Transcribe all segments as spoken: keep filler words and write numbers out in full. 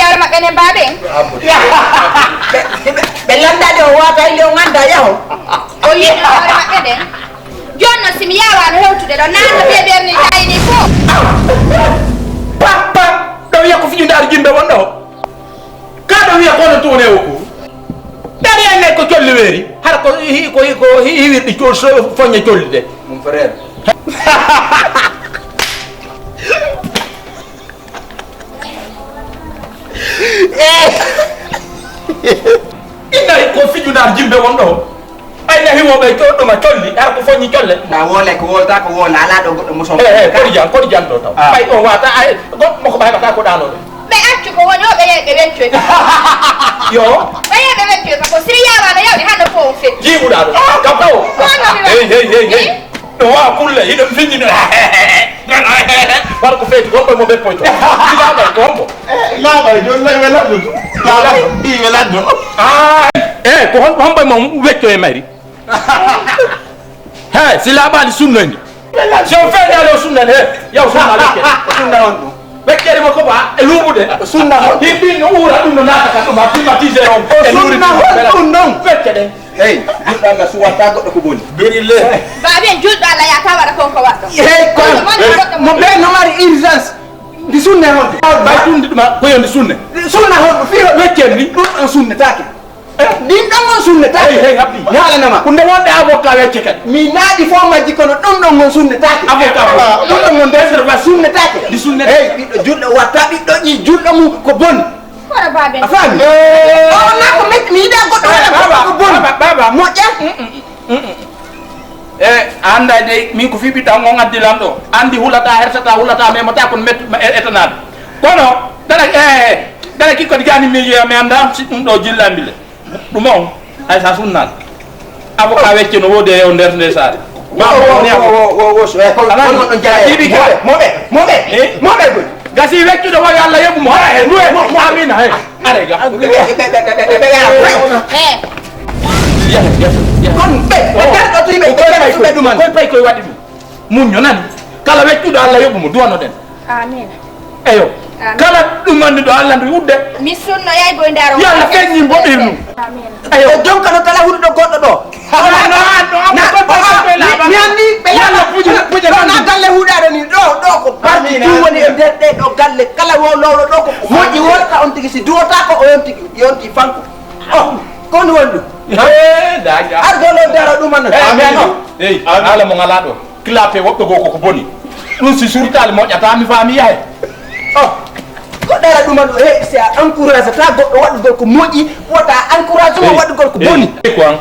Yawre maɓɓe nden, baabe en. Ɓe, ɓe, ɓe lanndaade o waata ille o ngannda yaho. O yiɗi hoore maɓɓe nden. Jooni noon, si mi yaawaano hewtude ɗo, naanno bee ɓerni kayni fof. Papa, ɗo wiya ko fijude arjinde won ɗo. Ka ɗo wiya kono toon e o ko. Dari en ko colli weeri. Hara ko hi-, ko, ko hi-, hiwirɗi col-, so-, foññe colli de. Mon frère. Inna ko fijude arjinde won ɗo. Ay, na hiwooɓe to-, ɗuma colli, hara ko foññi colle. Na woole ko woolta ko woola, alaa ɗo goɗɗo mo somo. Eh, eh, kodi jan, kodi jan ɗo taw. Ah. Ɓay ɗo wata, ay, goɗɗo mo ko ɓaybata ko ɗaano ɗo. Ɓe accu ko woni o, ɓe yehi ɓe weccoy. Yo. Ɓe yehi ɓe weccoy, ko Siri Yaawa no yawti hano fow fe. Jiiɓuɗa ɗo. Kam taw. Ko no mi wa-, hey, hey, hey, hey. Ɗo wa kulle, hiɗo fiññino. War ko feeti, wonɓe mo ɓe poyto. Jiiɓaɓe, ko hombo? Laaɓa, joni lay welatno. Laaɓa, i welatno. Ah, eh, ko hon-, hombo mo wecco e mayri? He, si laaɓaali sunna ni. Si on feeñaali o sunna ni, he, yaw sunna wecce. Sunna on ɗum. Weccere mo ko ba, e luuɓude. Sunna on. Yimɓe no uura ɗum no naata ka ɗum, ha climatiseur on. O e luuri sunna on ɗum ɗum. Wecce ɗen. Hey, julɗo Allah suwata goɗɗo ko boni. Biri le. Baabi en julɗo Allah ya tawa waɗa kon ko waɗɗo. Hey, kon. Mo ɓe no mari urgence. Ndi sunne hon. Bay tunde ɗuma ko yo ndi sunne. Sunna hon, fi hon. Weccen ndi. Ɗum ɗon sunnetaake. Eh? Ɗin ɗon on sunnetaake. Hey, hey, haɓɓi. Mi haalanama. Ko nde wonde avocat wecce kadi. Mi naaɗi fof majji kono ɗum ɗon on sunnetaake. Avocat fof. Ɗum ɗon on nder sunnetaake. Ndi sunnetaake. Hey, ɓiɗɗo julɗo watta ɓiɗɗo ƴi julɗo mum ko boni. Hoore baabe. A faami? Eh. O wonnaa ko metti, mi yiɗaa goɗɗo waɗa ko boni. Baba, baba. Moƴƴa? Mm, mm, mm, mm. E, a anndaa de, min ko fii ɓiɗɗo am on addi lan ɗo. Anndi hulataa, hersataa, hulataa, memataa, kono mettu-, ma-, e-, etanaade. Kono, dara, e, dara ki kadi gani mi, mi anndaa si ɗum ɗo jilla mbile. Ɗum on, hay sa sunnaan. Avocat wecce no woodi e o nder, nder saare. Wo, wo, wo, wo, wo, wo, so, e, kol-, alaa, kol-, kol-, kol-, a jiiɓi ka. Moɓe, moɓe, eh? Moɓe, gol. Gasi weccude o, yo Allah yoɓu mo. Hara he, luwe mo, mo, amina, he. Are ga. Ɓe, ɓe, ɓe, ɓe, ɓe, ɓe, ɓe, ɓe. Eh. Yaha, yaha, yaha. Kon ɓe, ɓe, oh, garɗo to yimɓe, ɓe, koy ɓe, pay ɓe, koy, ɗum an. Koy pay koy waɗi ɗum. Muñño nani. Kala weccuɗo Allah yoɓu mo, duwano ɗen. Amin. Eyo. Amin. Kala ɗum annduɗo Allah ndu udde. Mi sunno yay boy ndaro. Yo Allah feññin boɗirnu. Amin. Eyo. O jonka no kala huɗuɗo goɗɗo ɗo. No, no, no, no, mi, mi anndi ɓe yalla puje, puje ɗo na galle huɗaɗo ni, ɗo, ɗo ko parti ɗum woni e nder ɗe ɗo galle, kala wo lowɗo ɗo ko moƴƴi worka on tigi, si duwotaako o yonti, yonti fanko. Oh, ko woni woni ɗum? Eh, daga. Ar golo daro ɗum an. Eh, amin. Eyi, haala mo ngalaa ɗo. Clapé woɓɓe goo koko boni. Ɗum si surtaali moƴƴata, mi faami yahay. Oh, ko dara ɗum an, eh, si a encourage ta goɗɗo waɗugol ko moƴƴi, wota encourage mo waɗugol ko boni. Eyi, ko an,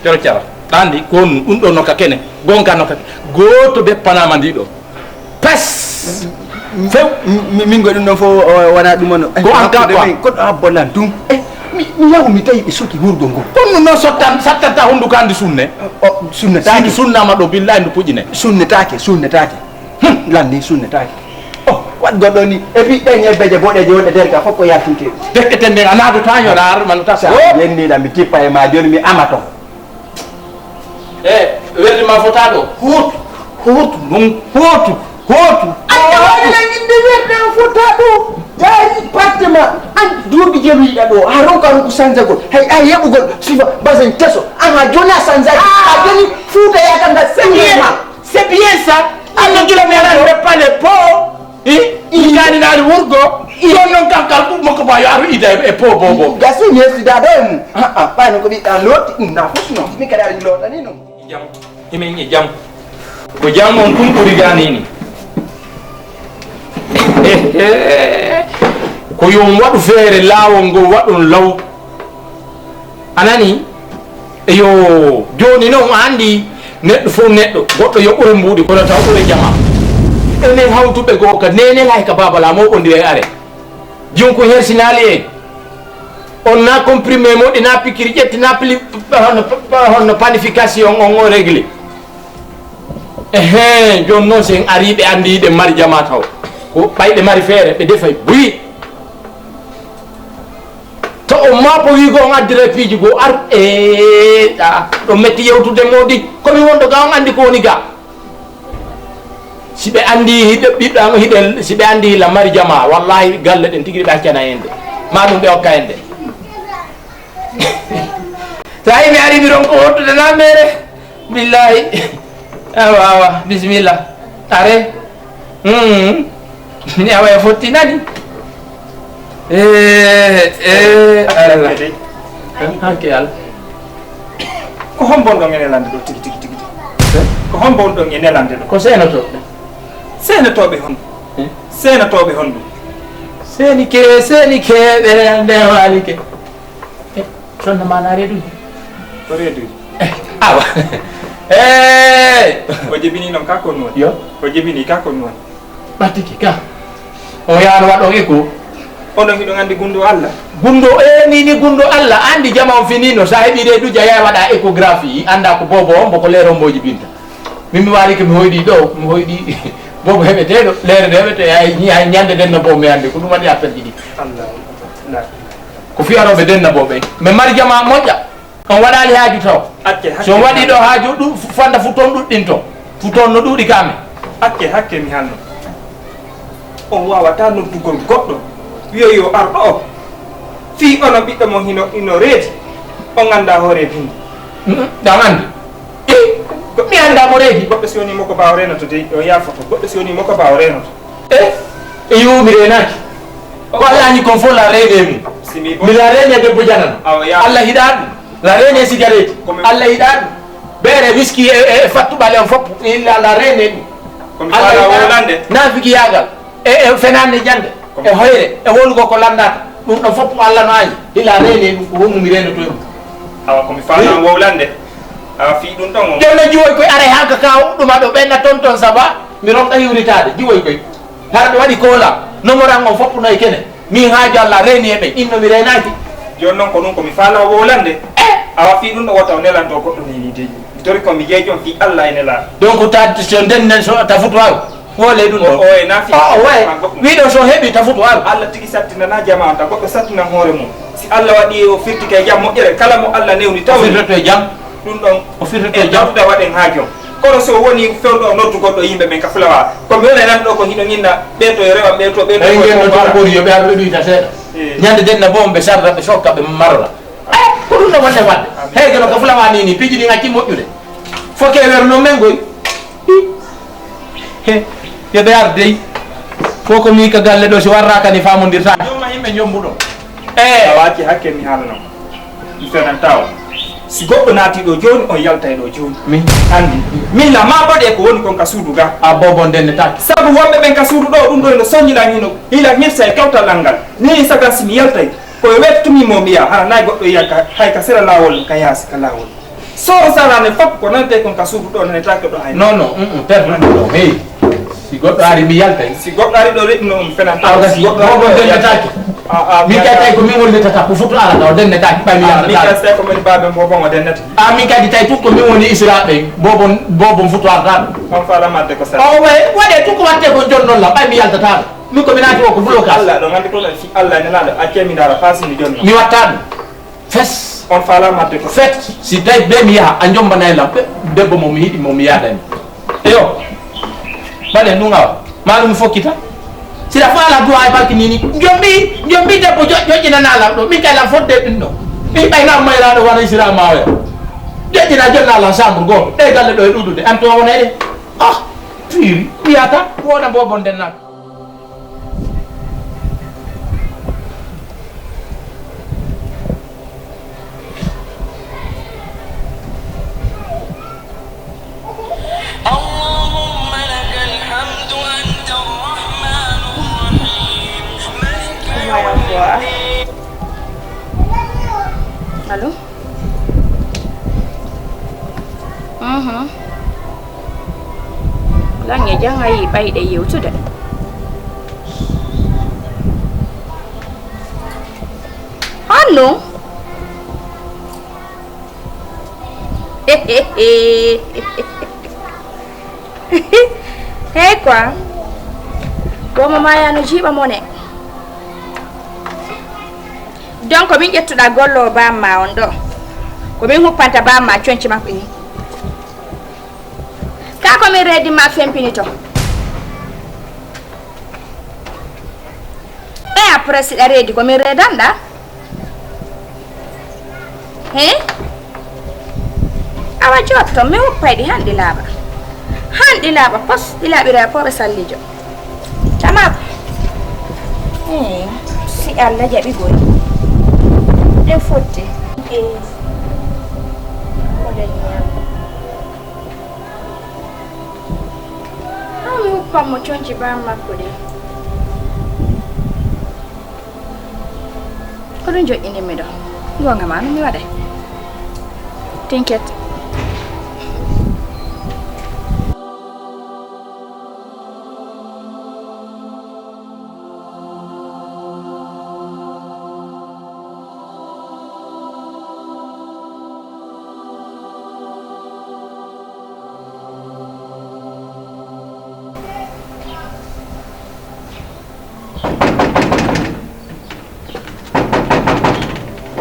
coro cara. Ɗa anndi, ko ɗum ɗo nokka kene, gonka nokka, gooto beppanaama ndi ɗo. Pes! Few! Mi, min goɗɗum ɗon fof, o, wona ɗum on. Ko an ka quoi? Ko ɗo habbo lan ɗum. Eh, mi, mi yahu mi tawi ɓe soki wurgo ngo. Ɗum no sottan, sattanta hunnduko an ndi sunne. O, sunnetaake. Si ndi sunnaama ɗo, billahi ndu puƴine. Sunnetaake, sunnetaake. Hmm. Lan ni sunnetaake. Oh, wat goɗɗo ni. Et puis, ɗen ñebbeje boɗeeje wonɗe nder ga fof ko yaltinte. Dekkete nden a naadata yo raar, man tasa. Sa yenni ɗam mi tippa e ma, jooni mi amato. E, werri ma fota ɗo. Hootu, hootu, non, hootu, hootu. An tawani lan inde werde o fota ɗo. Jaari parte ma. An duuɓi jeluyiɗa ɗo. A ronka ronko sanjagol. Hay a yeɓugol sifa basen keso. An ha joni a sanjaki. Ah. A joni fuuta yakal ngal sennge ma. C'est bien ça. An no gila mi alande pale po. I, i, i kaninaali wurgo. I. Ɗon noon kam kal ɓuɓ makko ba yo aru ida e, e po bobo. Gasi mi hesida ɗo e mum. Ah, ah, ɓay no ko ɓiɗɗa looti ɗum na fof non. Mi kadi aɗa lootani non. Jam. Imin e jam. Ko jam on ɗum ɓuri ganini. Ehe. Ko yo on waɗu feere laawol ngol waɗon law. A nanii? Eyo, jooni noon a anndi neɗɗo fof neɗɗo, goɗɗo yo ɓure mbuuɗi, kono taw ɓure jamaa. Enen hawtuɓe goo ka neene lay ka baaba laamu o ɓondiri e are. Jom ko hersinaali en. On na comprimé moɗi, na pikiri ƴetti, na pli-, honno, honno planification on o réglé. Ehe, jooni noon si en arii ɓe anndi hiɗen mari jamaa taw. Ko ɓay ɓe mari feere, ɓe defay buy. To on maa ko wiigo on addira piiji goo ar, ee, ɗa, ɗo metti yewtude moodi. Ko mi wonɗo ga on anndi ko woni ga. Si ɓe anndi hiɗe ɓiɓɓe am, hiɗe, si ɓe anndi hila mari jamaa, wallaahi galle ɗen tigi ɓe accana en de. Ma ɗum ɓe okka en de. Tawi mi ari mi ronko wottude na mere. Billahi. Awa, awa, bismillah. Are. Hmm. Ni awa e fotti nani. Eh, eh, Allah. Hanke Allah. Ko hombo on ɗon e nelande ɗo tigi, tigi, tigi, tigi? Eh? Ko hombo on ɗon e nelande ɗo? Ko seenotooɓe. Seenotooɓe honɗum? Eh? Seenotooɓe honɗum? Seeni ke, seeni ke, ɓe nde waali ke. Eh, sonna ma na reeduji? Ko reeduji? Eh, awa. Eh! Ko jebini noon ka ko nuwani? Yo. Ko jebini ka ko nuwani? Ɓattike ka. O yaano waɗon écho. Onon hiɗon anndi gunndo Allah? Gunndo, eh, ni, ni gunndo Allah. Anndi jama on finino. Sa heɓi reeduji a yaha waɗa échographie. Annda ko bobo on, boko leero mboji binta. Min mi waali ko mi hoyɗi ɗo, mi hoyɗi bobo heɓeteeɗo. Leere nde heɓete, ay, ni, ay, ñande den no bo mi anndi. Ko ɗum waɗi appel ɗiɗi. Allah. Ko fiyarooɓe denna boo ɓen. Men mari jamaa moƴƴa. On waɗaali haaju taw. Acce hakke. Si on waɗii ɗo haaju ɗu-, fanda fu toon ɗuɗɗinto. Fu toon no ɗuuɗi ka men. Acce hakke mi haalno. On waawataa noddugol goɗɗo. Wi'o yo ar ɗo. Fii onon ɓiɗɗo mon hino, hino reedi. On anndaa hoore bindi. Mm, ɗan anndi. Eh, mi anndaa mo reedi. Goɗɗo si wonii mo ko baawo reenoto dey, o yaafoto. Goɗɗo si wonii mo ko baawo reenoto. E, e yo mi reenaaki. Ko Allah anndi kon fof la reene mum. Si mi bon- Mi la reene debbo janano. Awa, ya. Allah hiɗaa ɗum. La reene sigareeti. Ko mi- Allah hiɗaa ɗum. Beere wiski e, e, e fattuɓale on fof, illa la reene ɗum. Ko mi Allah faala hiɗaa ɗum. Wowlande. Naafigiyaagal. E, e fenaande ñande. Ko mi- E hoyre. E wowlugol ko lanndaaka. Ɗum ɗon fof ko Allah no anndi. Illa reene ɗum ko honɗum mi reenoto e mum. Awa, ko mi faala wowlande. Awa, fii ɗum ɗon o. Jooni no jiwoy koy aray hanka ka ɗum aɗo ɓenna ton ton ça va. Mi ronka hiwritaade. Jiwoy koy. Hara ɓe waɗi koola, nomoran on foppuno e kene. Min haaju Allah reeni e ɓen, inno mi reenaaki. Jooni noon ko ɗum ko mi faalaa wowlande. Eh! Awa fii ɗum ɗo wota o nelanto goɗɗo nini dey. Mi tori ko mi jeejo on fii Allah e nelaaɗo. Donc ta, so nden nen so ta futu aw, wole ɗum ɗo. O, o e nafi. O, o waye. Wiɗo so heɓi ta futu aw. Allah tigi sattinana jama on, ta goɗɗo sattinan hoore mum. Si Allah waɗi o firtike e jam moƴƴere, kala mo Allah newni taw. O firtoto e jam. Ɗum ɗon o firtoto e jam. Tawtude waɗen haa jom. Kono so woni fewndo o noddu goɗɗo yimɓe ɓen ka fulawa. Ko mi woni nan ɗo ko hino ñinna ɓee to yo rewan ɓee to, ɓee to. Ɓay ngenno toon ɓori yo ɓe ar ɓe ɗuyta seeɗa. Eh. Ñande denna bo ɓe sarra ɓe sokka ɓe marora. Eh, ko ɗum ɗo wonde wadde. Hey, geno ka fulawa ni ni, piiji ɗi ngacci moƴƴude. Foke weru noon men goy. He, yo ɓe ar dey. Fof ko mi ka galle ɗo, si warraka ni famondirta. Jomma yimɓe jombuɗo. Eh. A waati hakke mi haalano. Mi fenanta on. Si goɗɗo naati ɗo jooni, on yaltay ɗo jooni. Min? Anndi. Min la maa baɗe ko woni kon ka suudu ga. A bobo ndennetaake. Sabu wonɓe ɓen ka suudu ɗo, ɗum ɗo no soññilan hino, hila hirsa e kawtal an ngal. Ni sagan si mi yaltay, ko e weeto tumi mo mi yaha, hara nayi goɗɗo yiya ka, hay ka sera laawol, ka yaasi ka laawol. So o saraani fof ko nanetee kon ka suudu ɗo, nanetaake ɗo hay. Non, non, mm, mm, père, non, non, hey. Si goɗɗo ari mi yaltay. Si goɗɗo ari ɗo reɗi no on fenan. Aw gasi, si goɗɗo ari bobo ɗo dennetaake. A, a, min kay tawi ko min woni tata, ko futu ara ɗo dennetaake, ɓay mi yaltata. Min kay tawi ko min baabe bobo mo dennata. A min kadi tawi tun ko min woni Isra ɓe, bobo, bobo futu arata ɗo. On faala madde ko sa. O way, waɗe tun ko watte ko jonnon la, ɓay mi yaltata ɗo. Min ko mi naati o ko blocage. Allah ɗo ngandi ko fi Allah ne laɗo, acce mi dara fasi mi jonno. Mi watta ɗum. Fes. On faala madde ko. Fet, si tawi be mi yaha, a jombanay lam, be debbo mo mi yiɗi, mo mi yaadani. Eyo. Baɗe ɗum awa. Maa ɗum fokkita. Sira faala duwa e barki nini. Jombi, jombi debbo jo-, joƴƴinana lam ɗo. Min kay lam fodde ɗum ɗo. Min ɓay lam mayraɗo wara sira ma oya. Joƴƴina jonna lam chambre goo. Ɗe galle ɗo e ɗuɗude. An to wonayde. Ah, fiiri. Wiyata, wona bobon den nak. اللهم لك الحمد أنت الرحمن الرحيم ملك يوم الدين. Allo? Mhm. Lange jangayi ɓayɗe yewtude. Hanno? Hey quoi. Womo maya no jiiɓa mone. Donc ko min ƴettuɗa gollo bamma on ɗo. Ko min huppanta bamma conci makko ni. Ka ko min reedi ma fempini to. Ɓeya Après, si ɗa reedi, ko min reedanɗa? He? Awa jotto, mi huppay ɗi hanɗi laaɓa. Hanɗi laaɓa, pos, ɗi laaɓira e pooɓe sallijo. Tamam. He, si Allah jaɓi goy. Ɗe fotti. He. Ko leññi am. Haa mi huppan mo conci baan makko ɗin. Ko ɗum joƴƴinimmi ɗo. Goonga ma, no mi waɗay? Tinket.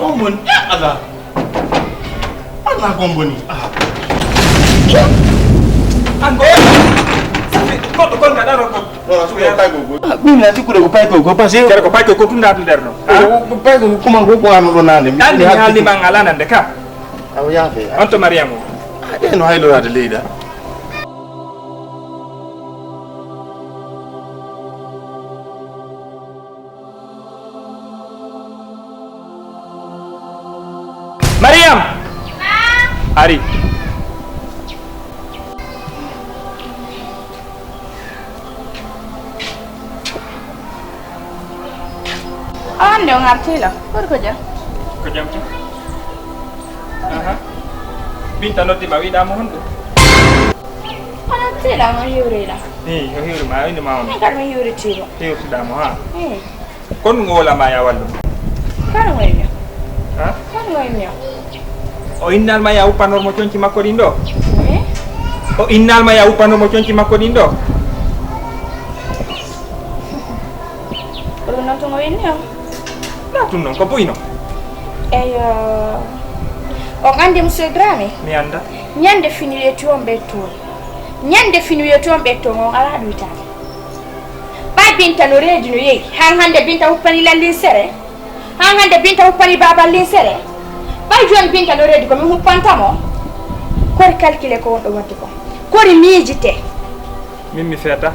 On boni, ya Allah. Allah kon boni. Ah. An ko. Safi, goɗɗo kon ka daro ko. Wala su ko pay ko. Ah, min na tikkude ko pay ko, ko parce que kere ko pay ko, ko tunda tun der no. Ah? Ko pay ko kuma ko ko ano do nande. An ni haalni ma ngala nande ka. Aw yaafe. On to Mariama o. Ah, de no haylo yaade leyda. Mariam! Ari. A wonde on artiila. Pour ko jam? Ko jam tan. Aha. Binta noddi ma, wiɗa mo honɗum? Kono tiiɗa mo hiwriɗa. Ii, o hiwri ma, o inni ma on. Min kadi mi hiwritiiɗo. Hiwritiɗa mo, ha? Ii. Kon ɗum o wala ma ya wallu? Kono wayno. Ha? Kono wayno. O innal ma ya uppanor mo conci makko ɗin ɗo? Ii. O innal ma ya uppanor mo conci makko ɗin ɗo? Ko ɗum noon tun o inni o. Ɗa tun noon ko buyno. Eyo. On anndi Monsieur Dramé? Mi annda. Ñande fini weeti on ɓe toon. Ñande fini weeti on ɓe toon on alaa ɗuytaade. Ɓay Binta no reedi no yehi. Han hannde Binta huppani lan linsere. Han hannde Binta huppani baaba linsere. Ɓay jooni Binta no reedi ko min huppanta mo. Kori calculé ko wonɗo waɗde ko. Kori miijite. Min mi feeta.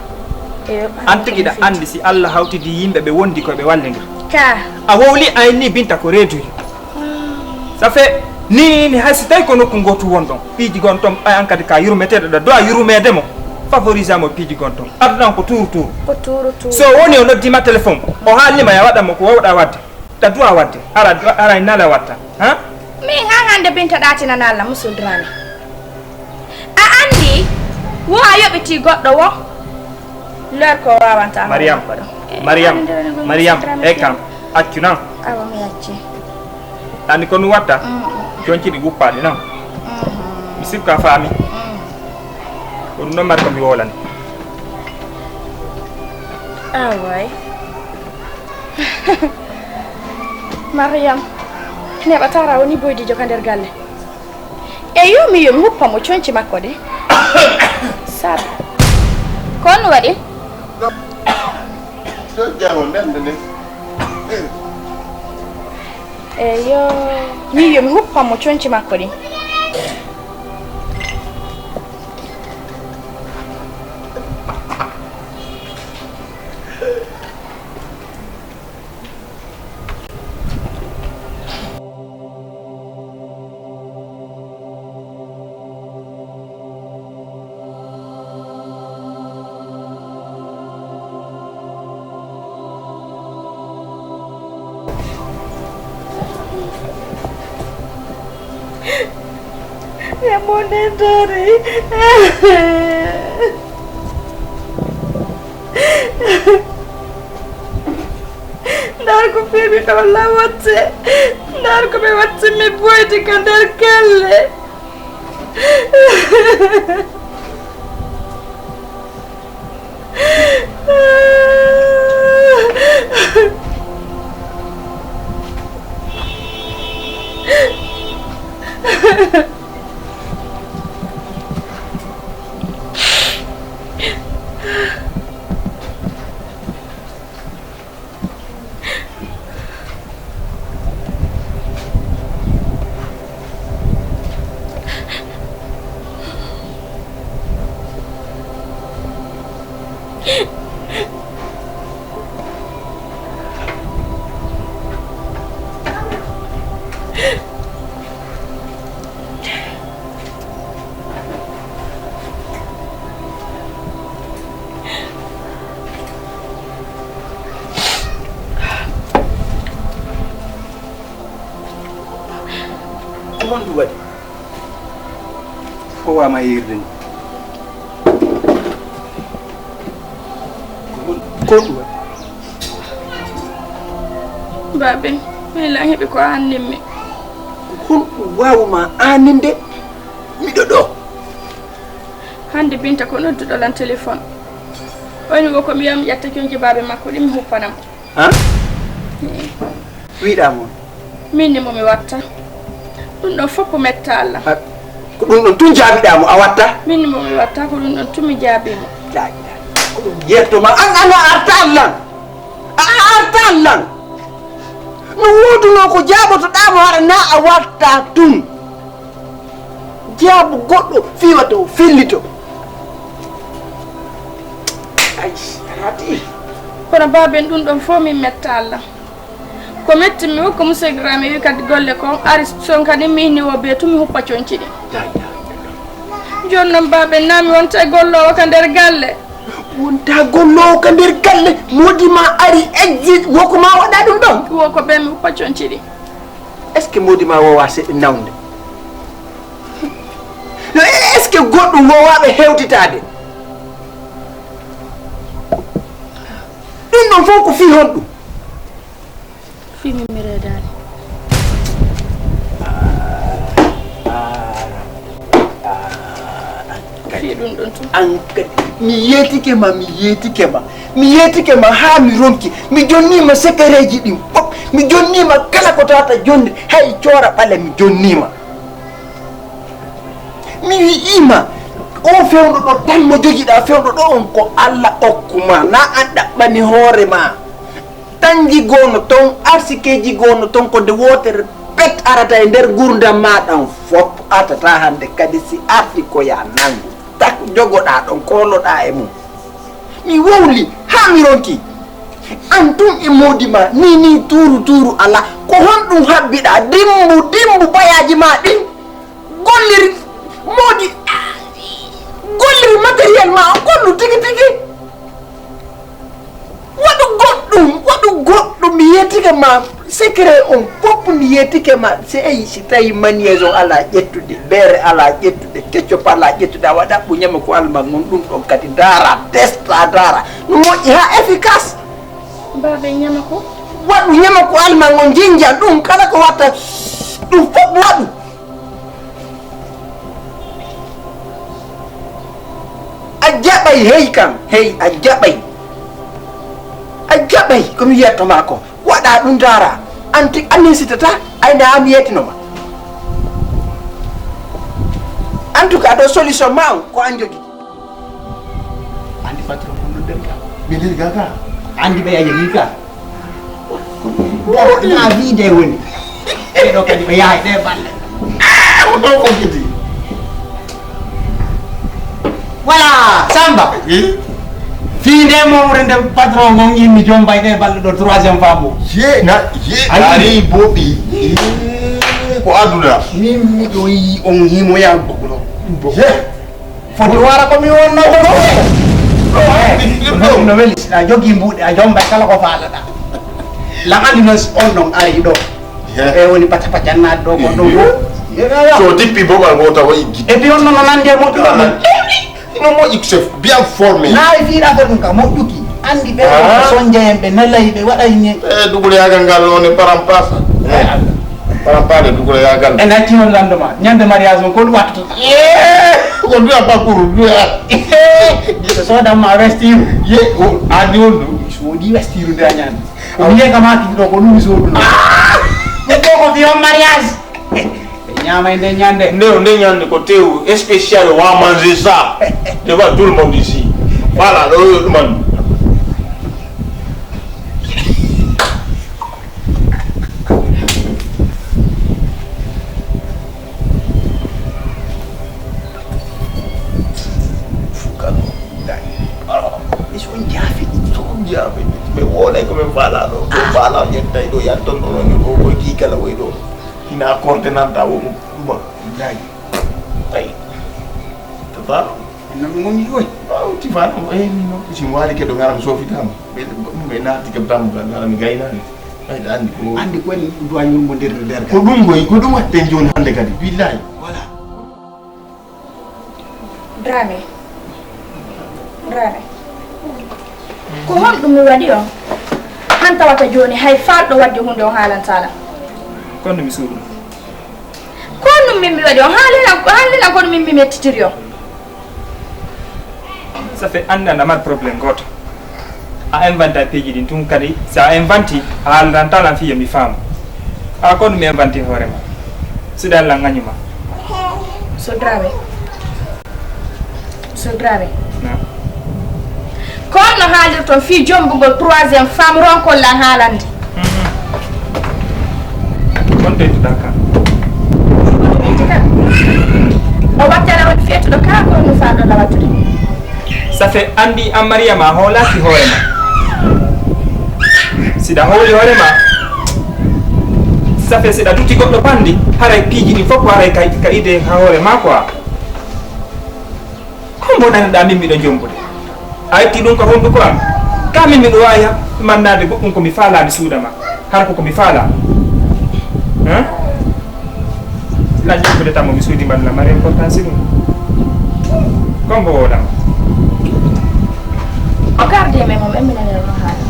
Eyo, an tigi ɗa anndi si Allah hawtidi yimɓe ɓe wondi ko ɓe wallindir. Ka. A wowli a inni Binta ko reeduyo. Ça fait ni ni ni hay si tawi ko nokku ngootu won ɗon. Piiji gon ton ɓay an kadi ka yurmeteeɗo ɗa doa yurmeede mo. Favorisé mo piiji gon ton. Aduna on ko tuuru tuuru. Ko tuuru tuuru. So woni o noddima téléphone o haalnima ya waɗa mo ko wawɗa waɗde. Ɗa duwa waɗde, ara, ara e nala watta, ha? Min han hannde Binta ɗaatinan Allah, Musul Dramé. A anndi, wo a yoɓitii goɗɗo wo? Leer ko waawanta Mariam, Mariam, Mariam, e kam, accu nan. Awa mi acci. Anndi ko nu watta? Mm. Conci ɗi wuppaɗi nan. Mhm. Mi sikka faami. Mm. Ko ɗum noon mari ko mi wowlani. Away. Mariam, neɓa tara woni boydijo ka nder galle. E yo mi yo mi huppa mo conci makko ɗe. Sar. Ko on waɗi? Eyo, mi yo mi huppa mo conci makko ɗi. E mo nendori. Ndar ko fii mi ɗo lawate. Ndar ko ɓe watti mi boydi ka nder galle. Ko honɗum waɗi? Ko wama yeerde ni? Ko honɗum waɗi? Baabe, mi lan heɓi ko aannin mi. Ko honɗum waawuma aanninde? Miɗo ɗo. Hannde Binta ko nodduɗo lan telefon. O wi'i mi wo ko mi yaha mi ƴetta conci baabe makko ɗin mi huppana mo. Ha? Wiɗa mo? Min ni mo mi watta. Ɗum ɗon fof ko metta Allah. Ha, ko ɗum ɗon tun jaabiɗa mo a watta? Min ni mo mi watta, ko ɗum ɗon tun mi jaabi mo. Laa ilaaha. Ko ɗum yetto ma an, an a arta Allah. A, a arta Allah. No woodunoo ko jaabotoɗaa mo hara na a watta tun. Jaabu goɗɗo fii wata o fellito. Ay, a raati. Kono baaben ɗum ɗon fof min metta Allah. Ko metti mi hokka Monsieur Ibrahima wi kadi golle ko ari son kadi mi inni wo be tumi huppa conci ɗi. Jooni noon baaben na mi wonta e golloowo ka nder galle. Wonta golloowo ka nder galle, moodi ma ari exit, wo ko ma waɗa ɗum ɗon? Wo ko be mi huppa conci ɗi. Est-ce que moodi ma wowa seɗɗa nawde? No, est-ce que goɗɗum wowaɓe hewtitade? Ɗum ɗon fof ko fii honɗum? Fii min mi reedaani. Fii ɗum ɗon tun. An kadi, mi yeetike ma, mi yeetike ma, mi yeetike ma haa mi ronki. Mi jonnii ma sekereeji ɗin fof. Mi jonnii ma kala ko tawata jonnde, hay coora ɓale mi jonnii ma. Mi wi'ii ma, oo fewndo ɗo tan mo jogiɗaa, fewndo ɗo on ko Alla okku ma, na an ɗaɓɓani hoore ma. Tan jigoono ton, arsikeeji goono ton ko nde wootere pet arata e nder nguurndam maa ɗam fof artata hannde kadi si arti ko yaa nanngu. Tak jogoɗaa ɗon, kooloɗaa e mum. Mi wowli haa mi ronki. An tun e moodi ma, ni, ni tuuru, tuuru alaa. Ko honɗum habbiɗaa? Dimmbu, dimmbu bayaaji ma ɗin. Golliri moodi, golliri matériel ma o, gollu tigi tigi. Waɗu goɗɗum, waɗu goɗɗum, mi yeetike ma secret on fof, mi yeetike ma. Sey si tawi manies on alaa ƴettude, beere alaa ƴettude, ketchup alaa ƴettude, a waɗa ɓu ñama ko alma ngon ɗum ɗon kadi ndaara, testa ndaara. No moƴƴi haa efficace. Baabe ñama ko? Waɗu ñama ko alma ngon jinja ɗum kala ko watta ɗum fof waɗu. A jaɓay hey kam, hey a jaɓay. A jaɓay ko mi wiyatto ma ko. Waɗa ɗum ndaara. Anti annisitata ayna am yeetino ma. En tout cas ɗo solution ma on ko an jogi. Andi patron ko non dem ka. Ɓe nder ga ka. Andi ɓe yayi ni ka. Ɗo na wiide woni. Ɓe ɗo kadi ɓe yahay ɗe balle. Ko ɗo ko kiti. Voilà, Samba. Wi. Fii nde mowre nde patron ngon yimmi jombay ɗe balle ɗo troisième femme o. Ye na ye. Ayi. Ari boɓi. Ko aduna. Min miɗo yi on himoya bokuno. Ye. Foti wara ko mi wonno ko ɗo. Ɗo, ɗo. No weli, si a jogii mbuuɗi, a jombay kala ko faalaɗa. Lan andi noon si on ɗon ari ɗo. Yeah. E woni pata pata naat ɗo ko ɗum. Yeah. So dippi boɓal ngo tawa iggi. Et puis on noon no nandi e moƴƴo ɗum. Ah. No moƴƴi chef, bien formé. Naay fiiɗa ko ɗum ka moƴƴuki. Andi ɓe sonja en ɓe nelay ɓe waɗay ni. E duguleyagal ngal noon e param pasa. Eh, Allah. Param pade duguleyagal. En acci on lando ma. Ñande mariage on ko ɗum wattata. Eh, ko duya bakuru duya. Ɓe soodan ma westiru. Ye, o adi on ɗum. Soodi westiru nde a ñande. Ko wiye ka ma ɗo ko ɗum mi soodu ɗo. Ɗum ɗo ko fiyon mariage. Ɓe ñaamay nde ñande. Nde, nde ñande ko tew spécial, on va manger ça devant tout le monde ici. Voilà, ɗo yo ɗum andu. Fukano, dai. Ɓe son jaafi, son jaafi. Ɓe wolay ko min faala ɗo. Ɓe faala ñettay ɗo, yan ton ɗo, ɗo, ɗo, ko ki kala woy ɗo. Hina korte nanta wo mo ɗuma. Billahi. Ay. Tata. Annabi mo mi woy. Aw, ti fa no, eh, ni no. Si mo wali ke ɗo ngaram sofitama. Ɓe, ɓe naati ke bam, ngaram gaynani. Ay, andi ko. Andi ko woni duwa yurmo nder, nder ko ɗum goy, ko ɗum watte jooni hannde kadi. Billahi. Voilà. Dramé. Dramé. Ko honɗum mi waɗi on? Han tawata jooni hay faalɗo waɗde huunde on haalantaa lan. Kono mi suuɗum. Ko honɗum min mi waɗi on? Haalilan, haalilan kono min mi mettitiri on. Ça fait annde a namat problème gooto. A inventa piiji ɗin tun kadi. Si a inventi, a haalantaalan fii yo mi faamu. A ko ɗum mi inventi hoore ma. Siɗa Allah ŋañu ma. So Dramé. So Dramé. Na. Ko honno haalirton fii jombugol troisième femme ronkol lan haalande? Mhm. Kon to ittuɗaa kan? O wattara woni feetuɗo kaa ko no faalɗo lawatude. Ça fait anndi an Mariama a hoolaaki hoore ma. Siɗa hooli hoore ma. Ça fait siɗa dutti goɗɗo panndi, haray piiji ɗin fof ko haray ka, ka idée ka hoore ma quoi. Hombo naniɗaa min miɗo jombude? A itti ɗum ko honduko am? Ka min miɗo waawi mannaade goɗɗum ko mi faalaa mi suuda ma. Hara ko ko mi faalaa. Hein? Lan jombude tan mo mi suudi mbaɗa lamar importance ɗum. Hombo wooɗama? O gardien men mo men mi nanirno haala.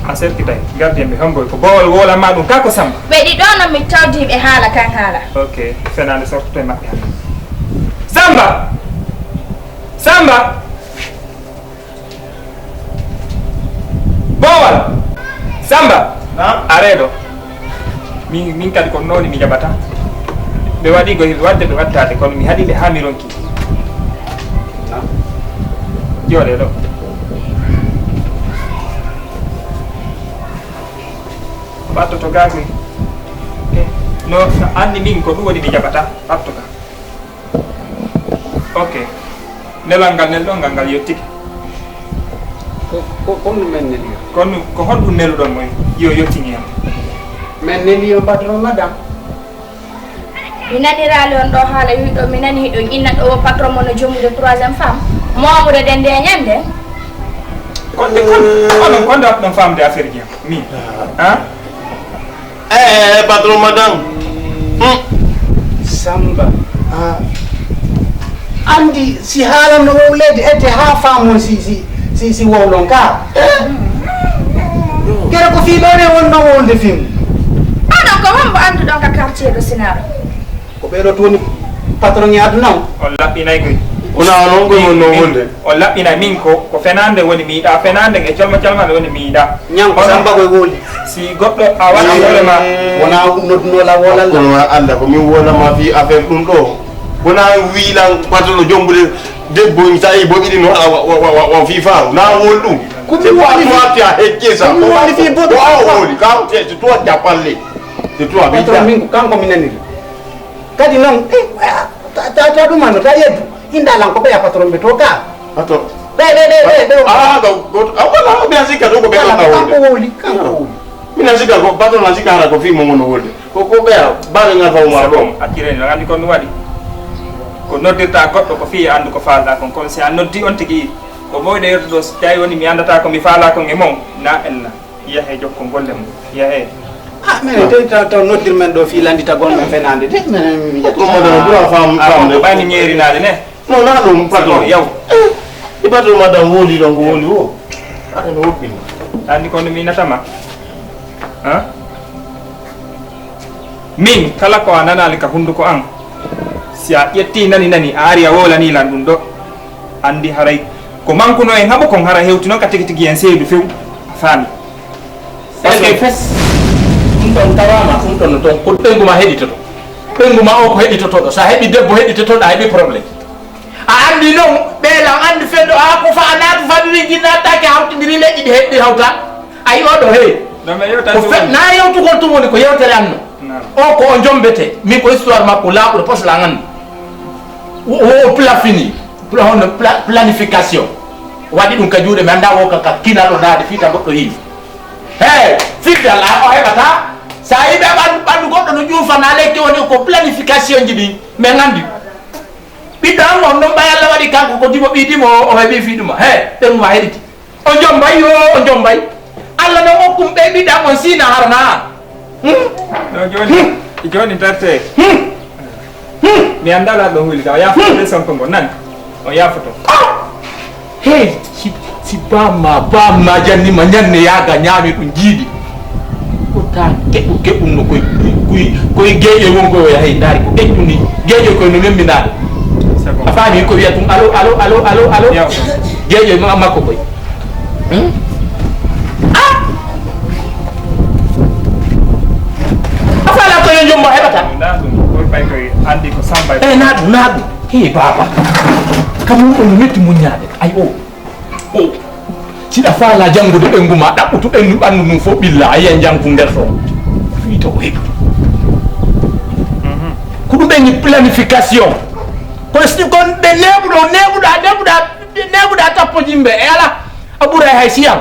A serkitay. Gardien ɓe hombo ko boowol woola ma ɗum ka ko Samba? Ɓe ɗiɗo non mi tawdi ɓe haala kan haala. Ok. Fenaande sortoto e maɓɓe hannde. Samba! Samba! Boowal! Samba! Naam? Aree ɗo. Min, min kadi ko nooni mi jaɓata. Ɓe waɗi ko hiɓe waɗde ɓe wattaade, kono mi haɗi ɓe haa mi ronki. Naam? Jooɗee ɗo. Ɓattoto gaa koy. Eh, no, no anndi min ko ɗum woni mi jaɓata. Ɓatto ka. Ok. Nelal ngal nelɗon ngal, ngal yottike. Ko, ko, ko honɗum men neli on? Kono ko honɗum neluɗon mo yo yottini en? Men neli on patron madame. Mi naniraali on ɗo haala wiɗo, mi nani hiɗon inna ɗo o patron mo no jommude troisième femme. Moomude ɗen nde ñande. Konde, kon-, onon konde waɗɗon famde affaire ji am. Min. Ah. Eh, eh, patron madame. Hmm. Samba. Ah. Anndi si haalanno wowleede ete haa faamon si, si, si, si wowlon ka. Eh? Kere ko fii ɗon e wonno wowlde fim. Onon ko hombo annduɗon ka quartier ɗo Sinaaro? Ko ɓee ɗo toni patron e aduna on. On laɓɓinay koy. Wona noon koy wonno wonde. On laɓɓinay min ko, ko fenaande woni mi yiɗa, fenaande e calma calma woni mi yiɗa. Ñanko Samba koy woli. Si goɗɗo a waɗa hoore ma. Wona nodduno la wolal. Kono a annda ko min wonama fii affaire ɗum ɗo. Wona wiilan patron jombude debbo mi tawi bo ɗiɗi no ala wa, wa, wa, wa fii faaru. Na wol ɗum. Ko mi woni fii a hejje sa. Ko mi woni fii boɗo. Ko a woli. Ka te to jappalle. C'est toi, patron, min ko kanko mi naniri. Kadi noon, eh, ta, ta, ta ɗum anno, ta yeddu. Inda lan ko ɓeya patron ɓe to ka. Ato. Ɓe, ɓe, ɓe, ɓe, ɓe. Ah, ko, ko, ah, voilà, mi ansi kadi ko ɓe ɗo kanko wowli, kanko wowli. Min ansi kadi ko patron ansi kadi ko fii mo ngono wolde. Ko, ko ɓeya, baɗo ngal faw ma ɗo. Accireni, no anndi kon no waɗi. Ko noddirta goɗɗo ko fii anndu ko faalɗa kon, kono si a noddi on tigi, ko moyɗo yettuɗo, so tawi woni mi anndata ko mi faala kon e mon, na ella. Yahee jokkon golle mum. Yahee. Ah, minen de taw, taw noddir men ɗo fii lannditagol men fenaande de, minen mi wiyata. Ɗum mo ɗon ɓura faam, faamde. Ɓay mi ñeerinaade ne? Non, na ɗum patron. Yaw. Eh, i patron madame woli ɗon ko woli o. Aɗa no woppini. Anndi kono mi natama. Ha? Min, kala ko a nanaali ka hunnduko an, si a ƴetti nani nani, a ari a wowlani lan ɗum ɗo. Anndi haray ko mankuno en haɓo kon hara hewti noon ka tigi tigi en seedu few. A faami? Parce que fes, ɗum ɗon tawaama, ɗum ɗon no toon, ko ɓeyngu ma heɗitoto. Ɓeyngu ma o ko heɗitotoɗo. So a heɓi debbo heɗitotoɗo, a heɓi problème. A anndi noon, ɓee lan anndi feddo, a ko fa a naatu famille ji naataake hawtindiri leƴƴi ɗi heɗɗi hawta. A yi oɗo hey. No, mais yewta ko fe-, na yewtugol tun woni ko yewtere anno. O ko o jombete. Min ko histoire makko laaɓuɗo pos lan anndi. O, o, o plafini. Pla-, hono pla-, planification. Waɗi ɗum ka juuɗe, mi annda wo ka, ka kinal o naade fii ta goɗɗo heewi. Hey, fidde Alla o heɓata. Sa yiɓe ɓandu, ɓandu goɗɗo no ƴuufana lekki woni ko planification ji ɗi. Men anndi. Ɓiɗɗo an on ɗon ɓay Alla waɗi kanko ko dimo ɓii dimo o, o heɓi fii ɗuma. Hey, ɓen ma heɗiti. O jombay yo, o jombay. A Allah no okkum ɓe ɓiɗɗa on sina harana. Hmm? No joni, hmm, joni tarte. Hmm. Hmm. Mi anndaa la ɗo huli ka, o yaafoto, hmm, ɓe sonko ngo, nan. O yaafoto. Ah! Hey, si, si bamma, bamma janni ma nyanne yaaga nyaami ɗum jiidi. Ko ta keɓu keɓum no koy, koy, koy geeƴe won koy o yahay ndaari ko eƴƴu ni. Geeƴe koy no memminaade. C'est bon. A faami ko wiya ɗum, allo, allo, allo, allo, allo? Yaw. Geeƴe ma, makko koy. Hmm? Ah! A faala ko yo jombo heɓata. Ndaa ɗum, ko pay koy anndi ko Samba. Eh, naa ɗum, naa ɗum. Hey, baaba. Kam on ɗum metti muññaade. Ay, o. O. Si ɗa faala janngude ɓenngu ma, ɗaɓɓutu ɓenndu ɓanndu ndun fof ɓilla, a yiyan janngu nder ɗo. Fii to o heɓi. Mhm. Ko ɗum ɓe ni planification. Kono si kon ɓe neeɓuɗo, neeɓuɗa, neeɓuɗa, neeɓuɗa tappo jimɓe, e ala, a ɓuray hay siyam.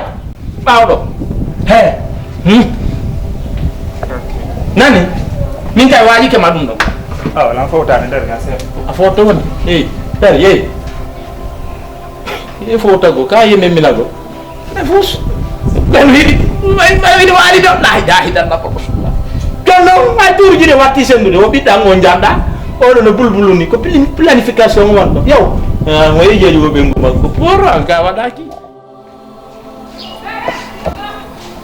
Ɓaawɗo. He. Hmm. Nani? Min kay waajike ma ɗum ɗo. Awa, lan fowtaani nder gaa seeɗa. A fowto woni? Eyi. Dari, eyi. E fowtago, ka ye memminago. E fus. Ɓen wiɗi, may, may wiɗi waali ɗo. La ilaha illallah, Muhammadu Rasulullah. Ɗon ɗon, ay tuuruji ɗe watti senndude, o ɓiɗɗan o njanɗa. Oɗo no bulbulu ni, ko pli-, planification wonɗo. Yaw. Ah, mo yeejeeji wo ɓe nguma, ko pour an ka waɗaki.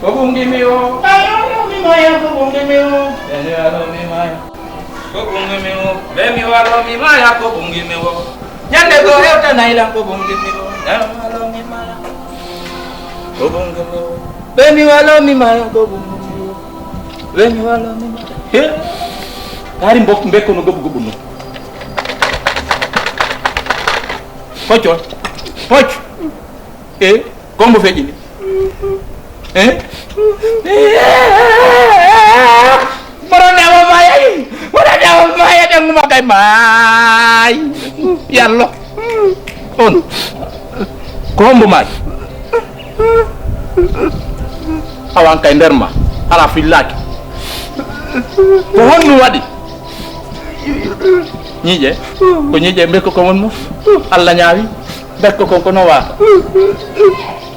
Ko ɓungi mi o. Ayo, mi maya, ko ɓungi mi o. Ayo, mi maya. Ko ɓungi mi o. Be mi walo mi maya, ko ɓungi mi o. Ñande go hewta naylan, ko ɓungi mi o. Be mi walo mi maya. Ko ɓungi mi o. Be mi walo mi maya, ko ɓungi mi o. Be mi walo mi maya. He. Hari mbok mbekko no gobu gobu no. Kocho. Kocho. E, ko mbo feƴƴini? E? Mboɗo ndewa maayi. Mboɗo ndewa maayi, ɓe nguma kay maayi. Yallo. On. Ko hombo maayi? Awan kay nder ma. Ala fillaaki. Ko honɗum waɗi? Ñiiƴe. Ko ñiiƴe mbekko ko won mum. Allah ñaawi. Mbekko ko kono waata.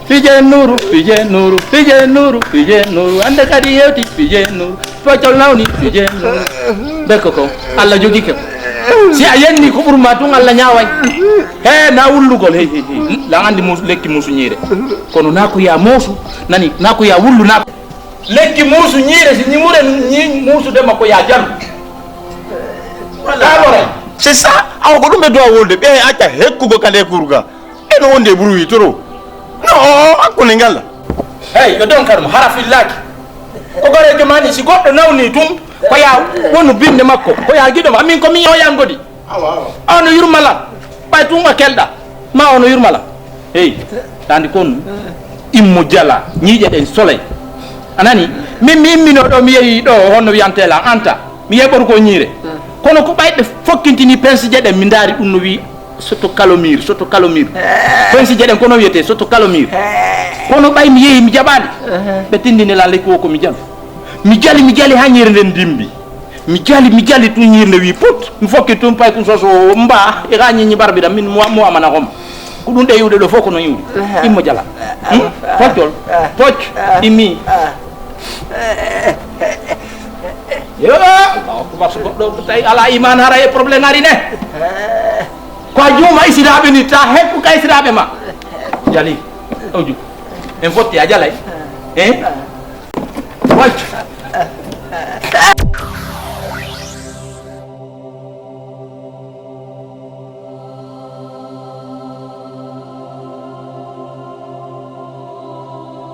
Fije Nuru, fije Nuru, fije Nuru, fije Nuru. Ande kadi yewti fije Nuru. Focol nawni fije Nuru. Mbekko ko Allah jogi ke. Si a yenni ko ɓurma tun Allah ñaaway. He na wullugol, hey, hey, hey. Lan andi mus-, lekki musuñiire. Kono na ko ya moosu, nani, na ko ya wullu, na ko. Lekki muusu ñiire, si ñimure ñi muusude makko ya jalu. Wala. Ka ɓoray. C'est ça. Awa ko ɗum ɓe duwa wolde. Ɓe acca hekkugo ka nde kurga. E no wonde bruit trop. No, hakkunde ngal. Hey, yo donkar mo hara fillaaki. Ko goreejo mani si goɗɗo nawni tum, ko ya wonu binde makko, ko ya giɗo ma. Amin ko mi yo yangodi. Awa, awa. Awa no yurmala. Ɓay tun a kelɗa. Ma ono yurmala. Hey, tandi kon. Immo jala, ñiiƴe ɗen soley. A nani? Min mi immino ɗo, mi yehi ɗo, honno wiyante lan, Anta. Mi yeɓoru ko ñiire. Kono ko ɓay ɓe fokkintini pensije ɗen, mi ndaari ɗum no wi soto kalomir, soto kalomir. Pensije ɗen kono wiyete soto kalomir. Kono ɓay mi yehi, mi jaɓaali. Ɓe tindini lan lekki o ko mi jalu. Mi jali, mi jali ha ñiire nden dimbi. Mi jali, mi jali tun ñiirnde wi put. Mi fokki tun pay kun soso mba e ga ñiñi barbi da min mo, mo amana hom. Ko ɗum ɗe iwde ɗo fof ko no iwde. Immo jala. Hmm? Poccol. Pocc. Immi. Yo, Allahu akbar, so goɗɗo tawi ala iman hara e problème ari ne. Ko a juuma isiraaɓe ni, ta hekku ka isiraaɓe ma. Jali. Awju. En fotti a jalay. Eh?